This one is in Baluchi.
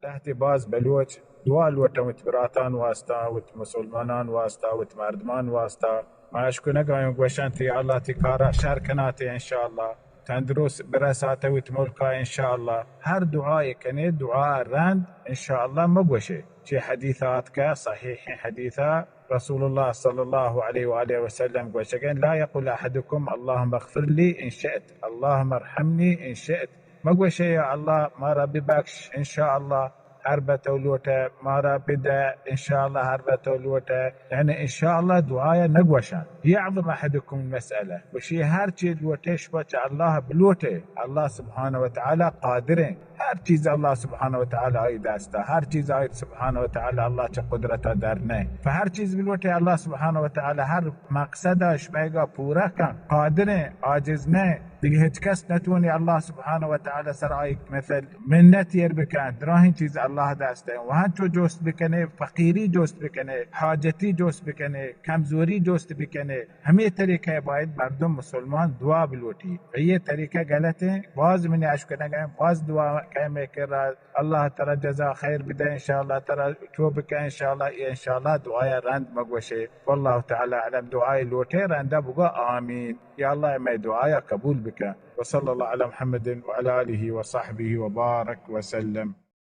لہتے باز بلوچ دعا لوٹن وت براتان واسطہ، وت مسلمانان واسطہ، وت مردمان واسطہ۔ ما اشکنگ آیوں گوشن تی اللہ تی کارا شر کناتے انشاءاللہ۔ تندرست برساتے وت ملکا انشاءاللہ۔ ہر دعائے کنے دعا رند انشاءاللہ مگوشے۔ چہ حدیث آتکہ صحیح حدیثا رسول اللہ صلی اللہ علیہ وآلہ وسلم گوشگن، لا یقول احدکم اللهم اغفر لی ان شئت، اللهم ارحمنی ان شئت۔ مگوشے یا اللہ مارا ببخش انشاءاللہ ہر بتو لوٹے، مارا بدے انشاءاللہ ہر بتو لوٹے، یعنی انشاءاللہ دعایا نگوشن۔ یعظم احدکم المسئلہ، گوشی ہر چیز لوٹے شما چہ اللہ بلوٹے، اللہ سبحانہ وتعالی قادریں۔ ہر چیز اللہ سبحانہ وتعالی آئی دستا، ہر چیز آئی سبحانہ وتعالی اللہ چہ قدرتا در نہ۔ پہ ہر چیز بلوٹے اللہ سبحانہ وتعالی ہر مقصد شمئیگا پورا کن، قادریں، عاجز نہ۔ دیگہ ہچ کس نتونی اللہ سبحانہ وتعالی سر آئی مثل منت ایر بکن۔ دراہیں چیز اللہ دست ہیں۔ وہاں چو جوست بکنے، فقیری جوست بکنے، حاجتی جوست بکنے، کمزوری جوست بکنے۔ ہمے طریقہ باید مردم مسلمان دعا بلوٹی۔ یہ طریقہ غلط ہیں۔ باز من اشکنگ ہیں، باز دعا کہ میں کرا، اللہ ترا جزا خیر بدے، انشاءاللہ ترا چو بکن، انشاءاللہ، یہ انشاءاللہ دعایا رند مگوشے۔ واللہ تعالی اعلم، دعای لوٹے رندا بگو آمین۔ یا اللہ میں دعایا قبول بکن۔ وصلی اللہ علی محمد وعلی آلہ وصحبہ وبارک وسلم۔